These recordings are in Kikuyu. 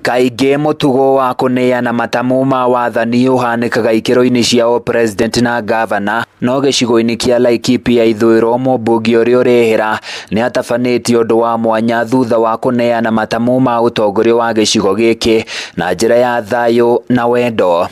Kaingĩ mũtugo wa kũneana matamu ma wathani ũhanĩkaga ikĩro-inĩ cia ũpresident na ngavana, no gĩcigo-inĩ kĩa Laikipia ithũĩro mũmbunge ũrĩa ũrehera nĩatabanĩtie ũndũ wa mwanya thutha wa kũneana matamu ma ũtongoria wa gĩcigo gĩkĩ na njĩra ya thayũ na wendo.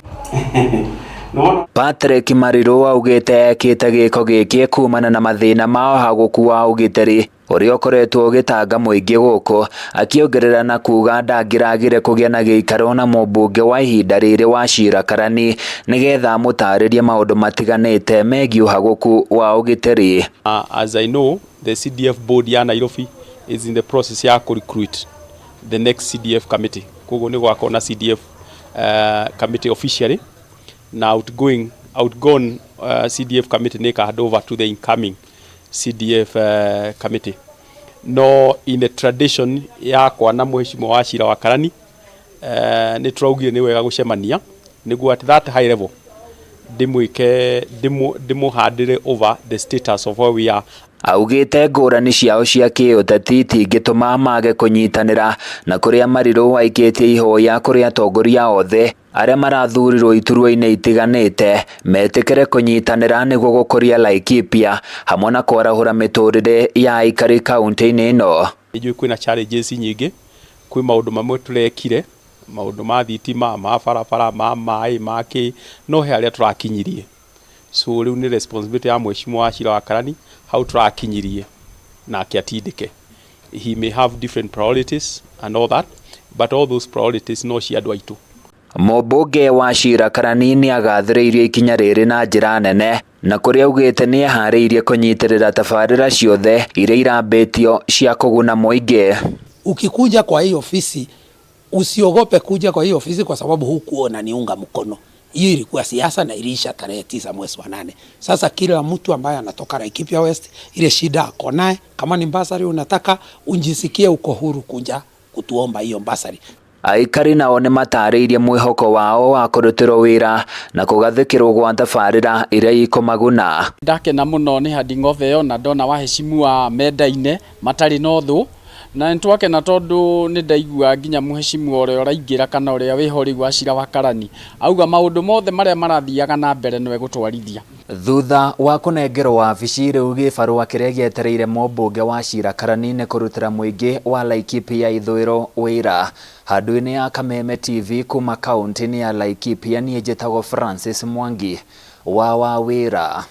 Patrick Mariru augĩte ekĩte gĩko gĩkĩ kumana na mathĩna ma ũhagũku wa ũgitĩri ũrĩa ũkoretwo ũgĩtanga mũingĩ gũkũ, akĩongerera na kuga ndangĩragire kũgĩa na gĩikaro na mũmbunge wa ihinda rĩrĩ Wachira Karani nĩgetha amũtarĩrie maũndũ matiganĩte megiĩ ũhagũku wa ũgitĩri. As I know, the CDF board ya Nairobi is in the process ya kũ recruit the next CDF committee. Koguo nĩ gwakorwo na CDF committee officially na outgone CDF committee nĩ hand over to the incoming CDF committee. No in the tradition yakwa na mheshimiwa Wachira wa Karani, nĩ tũraugire nĩ wega gũcemania nĩguo at that high level ndĩmwĩke ndĩmũhandĩre over the status of where we are. Augĩte ngũrani ciao cia kĩũteti itingĩtũma mage kũnyitanĩra na kũrĩa Mariru aikĩtie ihoya kũrĩ atongoria othe arĩa marathurirwo iturwa-inĩ itiganĩte metĩkĩre kũnyitanĩra nĩguo gũkũria Laikipia hamwe na kwarahũra mĩtũrĩre ya aikari kaunti-inĩ ĩno. Nĩnjũĩ kwĩna challenges nyingĩ, kwĩ maũndũ mamwe tũrekire, maũndũ ma thitima, ma barabara, ma maĩ, ma kĩ, no he harĩa tũrakinyirie. So rĩu nĩ responsibility ya mheshimiwa Wachira wa Karani hau tũrakinyirie nake atindĩke. He may have different priorities and all that, but all those priorities no cia andũ aitũ. Mũmbunge Wachira Karani nĩagathĩrĩirie ikinya rĩrĩ na njĩra nene na kũrĩa augĩte nĩeharĩirie kũnyitĩrĩra tabarĩra ciothe iria irambĩtio cia kũguna mũingĩ. Ukikuja kwa hii ofisi, usiogope kuja kwa hii ofisi kwa sababu hukuwa unaniunga mkono. Hiyo ilikuwa siasa na iliisha tarehe 9 mwezi wa 8. Sasa kila mtu ambaye anatoka Laikipia West, ile shida ako naye, kama ni bursary unataka unjisikie uko huru kuja kutuomba hiyo bursary. Aikari nao nĩmatarĩirie mwĩhoko wao wa kũrutĩrwo wĩra na kũgathĩkĩrwo gwa tabarĩra iria ikũmaguna. Ndakena mũno nĩ handing over ĩyo na ndona waheshimiwa mendaine matarĩ na ũthũ, na nĩ twakena tondũ nĩ ndaigua nginya mũheshimiwa ũrĩa ũraingĩra kana ũrĩa wĩho rĩu Wachira wa Karani auga maũndũ mothe marĩa marathiaga na mbere nĩwe gũtwarithia. Thutha wa kũnengerwo wabici rĩu gĩbarũa kĩrĩa gĩetereire mũmbunge Wachira Karani nĩ kũrutĩra mũingĩ wa Laikipia ithũĩro wĩra. Handũ-inĩ ya Kameme TV kuma kaunti-inĩ ya Laikipia niĩ njĩtagwo Francis Mwangi wa Wawĩra.